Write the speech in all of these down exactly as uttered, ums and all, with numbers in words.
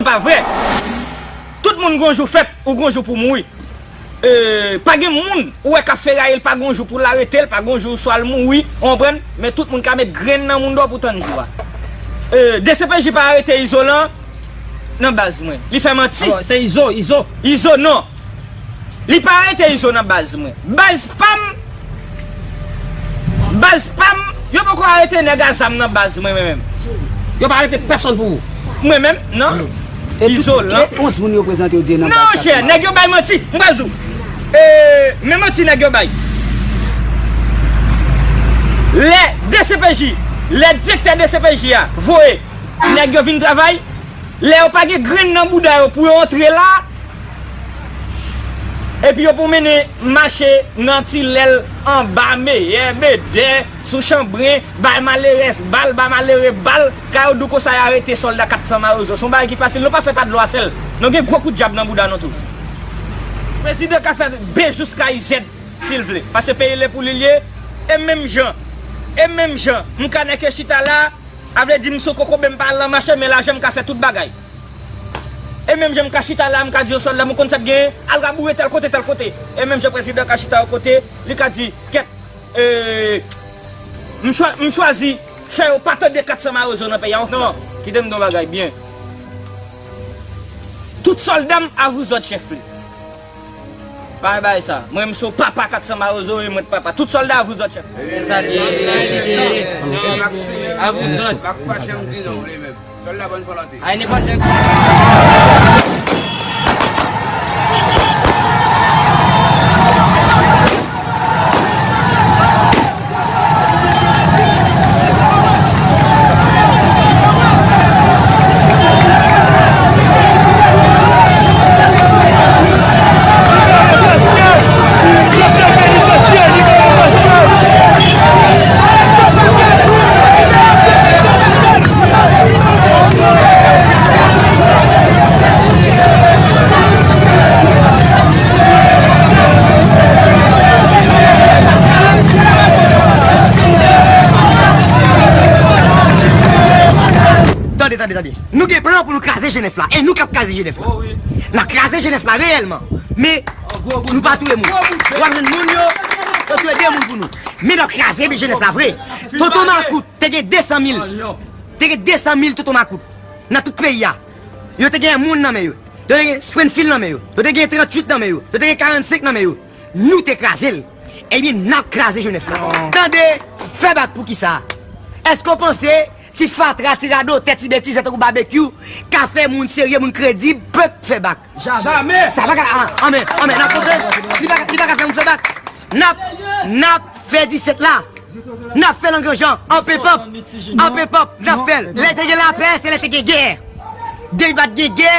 pa vre. Tout moun gon jou fèt, ou gon jou pou mouri. E, pa gen moun ou wè k ap feraye l, pa gon jou pou l arete l, pa gon jou swa l mouri, ou konprann? Men tout moun ka met grenn nan moun dò pou tann jou a. E, D C P J pa arete Izolan nan baz mwen. Li fè manti. Alò, se Izo, Izo. Izo, non. Li pa arete Izo nan baz mwen. Baz pa m, baz pa m, yo poko arete nèg a zam nan baz mwen, mwen menm. Yo pa arete pèsonn pou ou? Mwen menm, non. E tout, Izolan. E onz moun yo prezante yo di nan baz sa. Non, chè, nèg yo bay manti. M pral di w. E, men manti nèg yo bay. Lè D C P J, lè direktè D C P J a voye nèg yo vin travay, lè yo pa gen grenn nan bouda yo pou yo antre la, epi yo pwomennen mache nan Tilèl, anba Meyè, Bedè, sou Chanbren, bay malerès bal, bay malere bal, ka yo di w konsa y arete sòlda kat san Mawozo. Se yon bagay ki fasil, nou pa fèt a dlo a sèl. Nou gen gwo kout dyab nan bouda nou tou. Prezidan ka fè B jouska Z, silvouplè. Paske peyi l e pou li l ye, e menm jan, e menm jan, m ka nèke chita la, a vle di m sou kokobe, m pa al nan mache, men lajan m ka fè tout bagay. E menm jan m ka chita la, m ka di yon sòlda, m konn sa k genyen, al raboure tèl kote, tèl kote. E menm jan prezidan ka chita yon kote, li ka di, kèt, e, m chwa-, m chwazi fè yo pa tande kat san Mawozo nan peyi a ankò. Non, kite m di yon bagay byen. Tout sòlda m, a vous autres, chèf li. Pa bay sa. Mwen, m se papa kat san Mawozo, e mwen papa. Tout sòlda, a vous autres, chèf. A vous autres. Max pa janm di non, vle menm. Sòlda, bòn volonte. Ay, nenpòt jan. Tande, tande, tande. Nou gen plan pou nou kraze Jenèf la. E nou k ap kraze Jenèf la. N ap kraze Jenèf la reyèlman. Men, nou pa touye moun. W ap jwenn moun yo, yo touye de moun pou nou. Men n ap kraze Jenèf la vre. Tonton Makout te gen de san mil. Te gen de san mil Tonton Makout nan tout peyi a. Yo te gen moun nan men yo. Yo te gen Springfield nan men yo. Yo te gen tranntuit nan men yo. Yo te gen karannsenk nan men yo. Nou te kraze l. Ebyen, n ap kraze Jenèf la. Tande, fè bak pou kisa? Èske w panse ti fatra, ti radotè, ti betizè tankou Babekyou ka fè moun serye, moun kredib, pèp fè bak? Jamè. Sa pa ka, a, anmè, anmè, n ap konprann. Li pa, li pa ka fè moun fè bak. N ap, n ap fè disèt la. N ap fè l an gran jan, an pepòp, an pepòp, n ap fè l. Lè te gen lapè, se lè te gen gè. Depi pa t gen gè,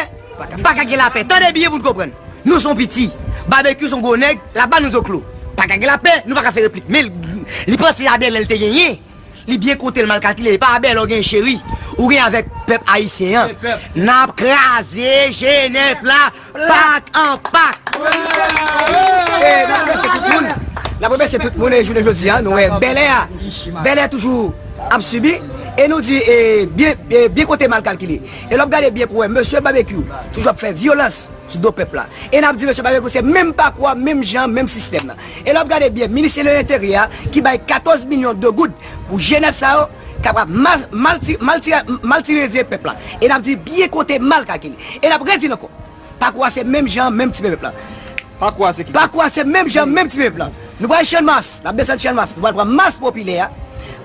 pa ka gen lapè. Tande byen pou n konprann. Nou se yon piti. Babekyou se yon gwo nèg, l ap ba nou zoklo. Pa ka gen lapè, nou pa ka fè replik. Men li, li panse a bèlè l te genyen. Li byen konte l mal kalkile. E pa a bèlè w gen cheri. Ou gen avèk pèp ayisyen an. N ap kraze Jenèf la. Pak an pak. E n ap remèsye tout moun. N ap remèsye tout moun e jounen jodi a, nou wè bèlè a. Bèlè toujou ap sibi. E nou di, e, byen, e, byen konte mal kalkile. E lè w ap gade byen pou wè, mesye Babekyou toujou ap fè vyolans sou do pèp la. E n ap di mesye Babekyou se menm pakou a, menm jan, menm sistèm nan. E lè w ap gade byen, minis de lenteryè a ki bay katòz milyon de goud pou Jenèf sa yo, kapab mal, malti-, malti-, maltireze pèp la. E n ap di byen konte mal kalkile. E n ap redi l ankò. Pakou a se menm jan, menm ti pèp la. Pakou a se ki? Pakou a se menm jan, menm ti pèp la. Nou pral Channmas, n ap desann Channmas, nou pral pran mas popilè a.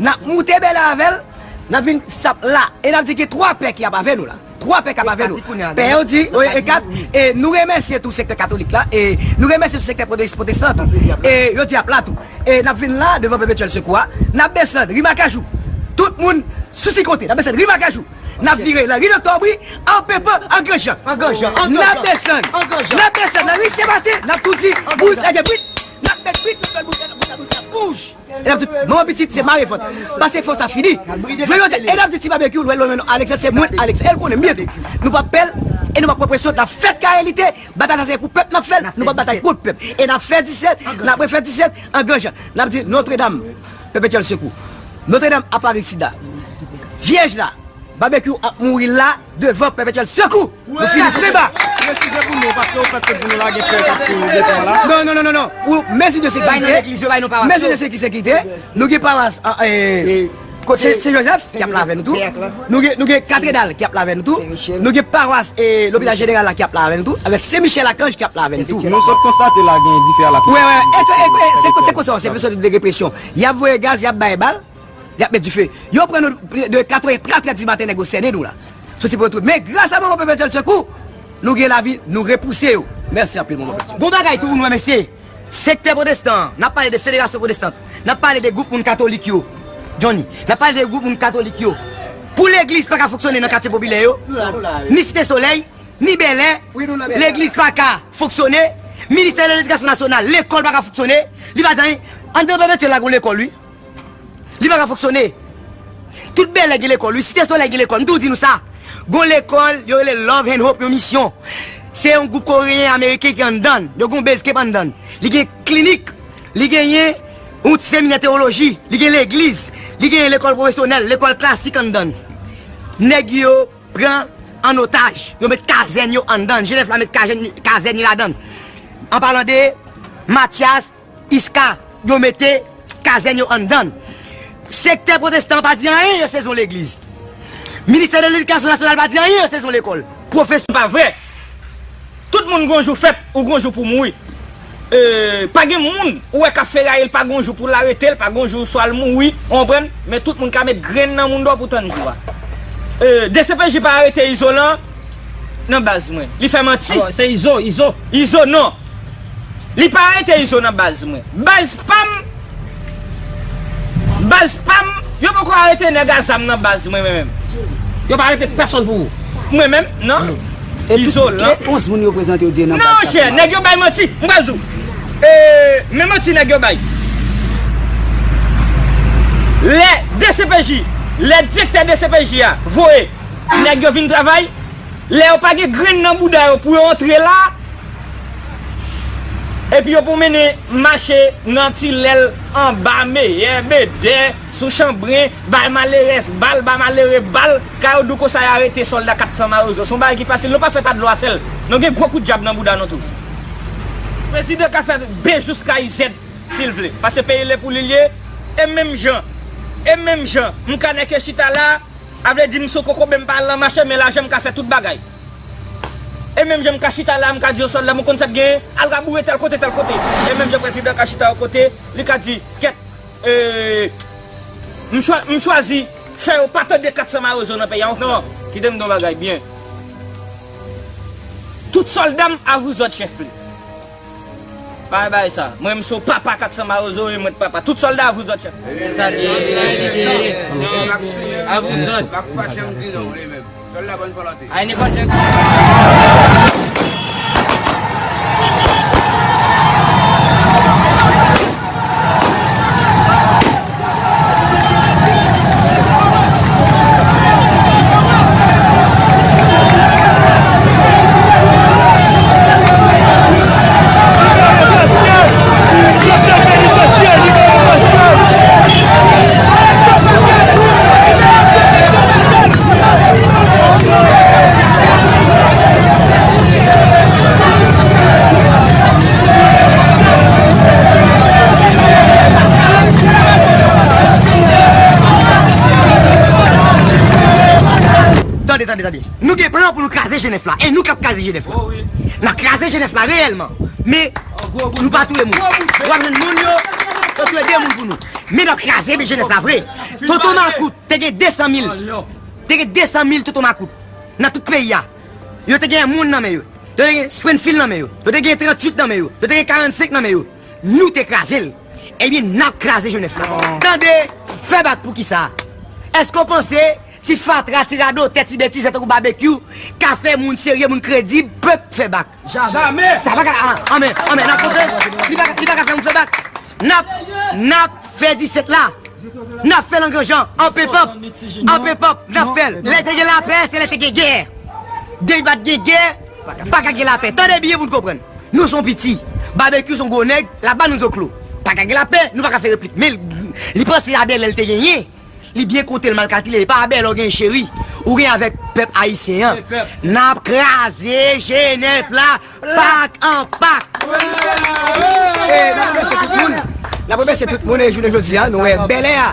N ap moute bèlè avè l, n ap vin sap la. E n ap di gen twa pè ki ap avè nou la. Twa pè k ap avè nou. Pè yo di, e kat, e nou remèsye tou sektè katolik la, e nou remèsye tou sektè pwotestan tou. E yo di ap la tou. E n ap vin la devan Pèpetyèl Sekou a, n ap desann ri Makajou. Tout moun sou si kote, n ap desann ri Makajou. N ap vire nan ri Doktè Obri, an pepè, an gran jan. N ap desann. N ap desann nan ri Sen Maten, n ap tou di, bouch, lage brit. N ap met brit, tout fè bouch, bouch, bouch, bouch. E n ap di, manman pitit, se mare fòt. Pase fò sa fini. Jodi a, e n ap di ti Babekyou, lwen lwen non Alexandre, se mwen Alexandre. E l konnen m byen tou. Nou p ap pè l, e nou p ap pran presyon, n ap fèt kare lite, batay sa se pou pèp n ap fè l, nou p ap batay kont pèp. E n ap fè disèt, n ap refè disèt, an gran jan. N ap di, Notredam, Pèpetyèl Sekou. Notredam Aparisida. Vyèj la, Babekyou ap mouri la devan Pèpètyèl Sekou. Nou fini, pwen ba. Presize pou nou, paske ou fè tout pou nou lage frè k ap sou beton an la. Non, non, non, non, non. Ou mezi de sekirite. Bay non legliz yo, bay non pawas yo. Mezi de seki-, sekirite. Nou gen pawas, ah, eh, Sen, Sen Jozèf ki ap la avè nou tou. Nou gen, nou gen Katedral ki ap la avè nou tou. Nou gen pawas, eh, Lopital Jeneral la ki ap la avè nou tou. Avèk Sen Michèl Akanj ki ap la avè nou tou. Nou sot konstate la gen dife a la. Wè, wè. E, e, e, se, se konsa, se pèsòn de represyon. Y ap voye gaz, y ap bay bal. Y ap met dife. Yo pran nou de katrè, katrè di maten, nèg yo sènen nou la. Soti pou yo tou. Men gras a Manman Pèpètyèl Sekou, nou gen lavi, nou repouse yo. Mèsi anpil, Manman Pèpètyèl. Gon bagay tou pou nou wè, mesye. Sektè pwotestan an, n ap pale de Federasyon Pwotestan, n ap pale de gwoup moun katolik yo. Johnny, n ap pale de gwoup moun katolik yo. Pou legliz pa ka fonksyone nan katye popilè yo, ni Site Solèy, ni Bèlè, legliz pa ka fonksyone, ministè de ledikasyon nasyonal, lekòl pa ka fonksyone, li pa di anyen. Anndan Pèpètyèl la gon lekòl, wi. Li pa ka fonksyone. Tout Bèlè gen lekòl, wi. Site Solèy gen lekòl. M toujou di nou sa. Gon lekòl, yo rele Love and Hope, yon misyon. Se yon gwoup koreyen ameriken ki anndan l. Yo gon base camp anndan l. Li gen klinik, li genyen yon seminè tewoloji, li gen legliz, li genyen lekòl pwofesyonèl, lekòl klasik anndan l. Nèg yo pran an otaj, yo met kazèn yo anndan l. Jenèf la met kazèn, kazèn yo ladan l. An palan de Matyas, Iska, yo mete kazèn yo anndan l. Sektè pwotestan pa di anyen, yo sezi yon legliz. Ministè de ledikasyon nasyonal pa di anyen, yo sezi yon lekòl. Pwofesè pa vre. Tout moun gon jou fèt, ou gon jou pou mouri. E, pa gen moun ou wè k ap feraye l, pa gon jou pou l arete l, pa gon jou swa l mouri, ou konprann? Men tout moun ka met grenn nan mounda w pou tann jou a. E, D C P J pa arete Izolan nan baz mwen. Li fè manti. Alò, se Izo, Izo. Izo non. Li pa arete Izo nan baz mwen. Baz pa m, baz pa m, yo poko arete nèg a zam nan baz mwen, mwen menm. Yo pa arete pèsonn pou ou? Mwen menm, non. Izolan. E onz moun yo prezante yo di nan baz la. Non, chè, nèg yo bay manti. M pral di w. E, men manti nèg yo bay. Lè D C P J, lè direktè D C P J a voye nèg yo vin travay, lè yo pa gen grenn nan bouda yo pou yo antre la, epi yo pou mennen mache nan Tilèl, anba Meyè, Bedè, sou Chanbren, bay malerèz bal, bay malere bal, ka yo di w konsa y arete sòlda kat san Mawozo. Se yon bagay ki fasil, nou pa fèt a dlo a sèl. Nou gen gwo kout dyab nan bouda nou tou. Prezidan ka fè B jiska Z, si l vle. Paske peyi l e pou li l ye, e menm jan, e menm jan, m ka nèke chita la, a vle di m sou kokobe m pa al nan mache, men lajan m ka fè tout bagay. E menm jan m ka chita la, m ka di yon sòlda, m konn sa k genyen, al raboure tèl kote, tèl kote. E menm jan prezidan ka chita yon kote, li ka di, kèt, e, m chwa-, m chwazi fè yo pa tande kat san Mawozo nan peyi a ankò. Kite m di yon bagay byen. Tout sòlda m, a vous autres, chèf li. Bay bay sa. Mwen, m se papa kat san Mawozo, e mwen t papa. Tout sòlda, a vous autres, chèf. Mezanmi, a vous autres. Mak pa janm di non, li menm. Sòlda, bann volonte. A n'importe. Tande, tande, tande. Nou gen plan pou nou kraze G nèf la. E nou k ap kraze G nèf la. N ap kraze G nèf la reyèlman. Men, nou pa touye moun. W ap jwenn moun yo, yo touye de moun pou nou. Men n ap kraze G nèf la vre. Tonton Makout te gen de san mil. Te gen de san mil Tonton Makout nan tout peyi a. Yo te gen moun nan men yo. Yo te gen Springfield nan men yo. Yo te gen tranntuit nan men yo. Yo te gen karannsenk nan men yo. Nou te kraze l. Ebyen, n ap kraze G nèf la. Tande, fè bak pou kisa? Èske w panse ti fatra, ti radotè, ti betizè tankou Babekyou ka fè moun serye, moun kredib, pèp fè bak? Jamè! Sa pa ka, ah, anmè, anmè, n ap konprann. Li pa, li pa ka fè moun fè bak. N ap, n ap fè disèt la. N ap fè l an granjan, an pepòp, an pepòp, n ap fè l. Lè te gen lapè, se lè te gen gè. Depi pa t gen gè, pa ka gen lapè. Tande byen pou n konprann. Nou se yon piti. Babekyou se yon gwo nèg, l ap ba nou zoklo. Pa ka gen lapè, nou pa ka fè replik. Men li, li panse a bèlè l te genyen. Li byen konte l mal kalkile, li pa bèlè w gen cheri, ou gen avèk pèp ayisyen an. N ap kraze G nèf la, pak an pak. E n ap remèsye tout moun. N ap remèsye tout moun e jounen jodi a, nou wè bèlè a.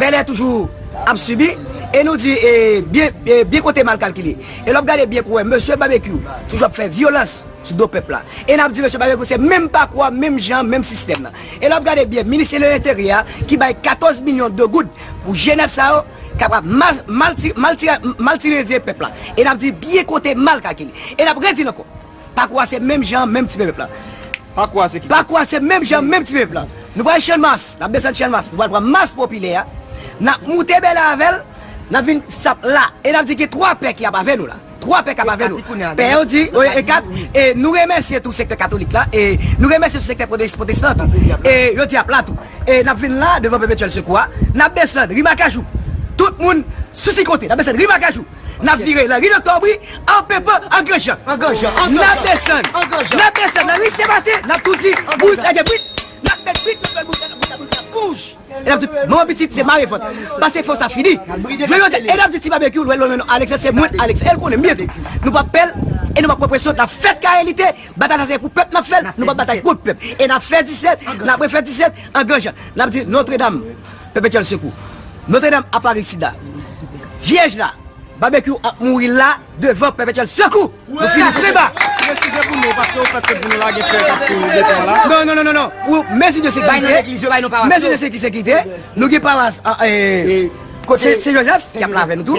Bèlè toujou ap sibi. E nou di e, byen, e, byen konte mal kalkile. E lè w ap gade byen pou wè, mesye Babekyou toujou ap fè vyolans sou do pèp la. E n ap di mesye Babekyou se menm pakou a, menm jan, menm sistèm nan. E lè w ap gade byen, ministè de lenteryè a ki bay katòz milyon de goud pou G nèf sa yo, kapab mal, malti, malti, maltirize pèp la. E n ap di byen konte mal kalkile. E n ap redi l ankò. Pakou a se menm jan, menm ti pèp la. Pakou a se ki? Pakou a se menm jan, menm ti pèp la. Nou pral Channmas, n ap desann Channmas, nou pral pran mas popilè a, n ap moute bèlè avè l, n ap vin sap la. E n ap di gen twa pè ki ap avè nou la. Twa pè k ap avè nou. Pè yo di, e kat, e nou remèsye tou sektè katolik la, e nou remèsye tou sektè pwotes-, pwotestan tou. E yo di ap la tou. E n ap vin la devan Pèpetyèl Sekou a, n ap desann ri Makajou. Tout moun sou si kote, n ap desann ri Makajou. N ap vire la ri Doktè Obri, an Penpan, an Granjan. N ap desann, n ap desann nan ri Senmaten, n ap tou di, bouch, lage brit, n ap met brit, n ap met brit, n ap met brit, n ap met brit, n ap met brit, n ap met brit, n ap met brit, bouch. E n ap di, manman pitit, se mare vant. Pase fò sa fini. Jodi a, e n ap di ti Babekyou, lwen lwen non Alexandre, se mwen, Alex, e l konnen m ye tou. Nou p ap pè l, e nou p ap pran presyon, n ap fèt kare lite, batay sa se pou pèp n ap fè l, nou p ap batay kont pèp. E n ap fè disèt, n ap refè disèt, an Granjan. N ap di, Notredam, Pèpetyèl Sekou. Notredam ap pare isit la. Vyèj la, Babekyou ap mouri la, devan Pèpetyèl Sekou. Nou fini preba. Presize pou nou, paske ou fèk di nou la gen frè k ap sou detan la. Non, non, non, non, non. Pou mezi de sekirite, mezi de seki-, sekirite, nou gen pawas, a, e, Sen, Sen Jozèf ki ap la avè nou tou.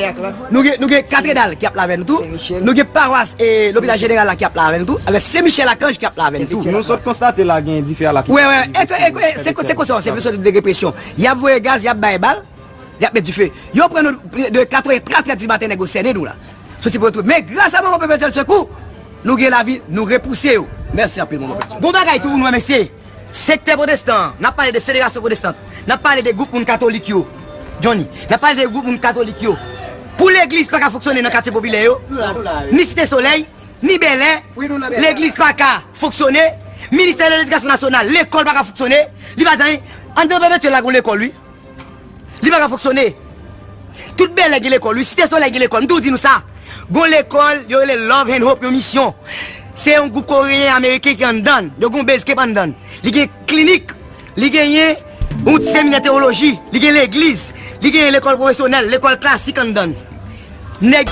Nou gen, nou gen Katredal ki ap la avè nou tou. Nou gen pawas, e, Lopital Jeneral la ki ap la avè nou tou. Avèk Sen Michèl Akanj ki ap la avè nou tou. Nou sot konstate la gen dife a la ki. Wè, wè, e, e, e, se, se konsa, se mesye de represyon. Y ap voye gaz, y ap bay bal. Y ap met dife. Yo pran nou de katrè, katrè di maten, nèg yo sènen nou la. Soti pou yo tou. Men gras a manman Pèpetyèl Sekou, nou gen lavi, nou repouse yo. Mèsi anpil, manman Pèpetyèl. Gon bagay tou pou nou wè, mesye. Sektè pwotestan an, n ap pale de federasyon pwotestan, n ap pale de gwoup moun katolik yo. Johnny, n ap pale de gwoup moun katolik yo. Pou legliz pa ka fonksyone nan katye popilè yo, ni Site Solèy, ni Bèlè, legliz pa ka fonksyone. Ministè de Ledikasyon Nasyonal, lekòl pa ka fonksyone. Li pa di anyen. Anndan Pèpetyèl la gon lekòl, wi. Li pa ka fonksyone. Tout bèlè gen lekòl, wi. Site Solèy gen lekòl. M tou di nou sa. Gon lekòl, yo rele Love and Hope, yon misyon. Se yon gwoup koreyen ameriken ki anndan l. Yo gon base camp anndan l. Li gen klinik, li genyen yon ti seminè tewoloji, li gen legliz, li genyen lekòl pwofesyonèl, lekòl klasik anndan l. Nèg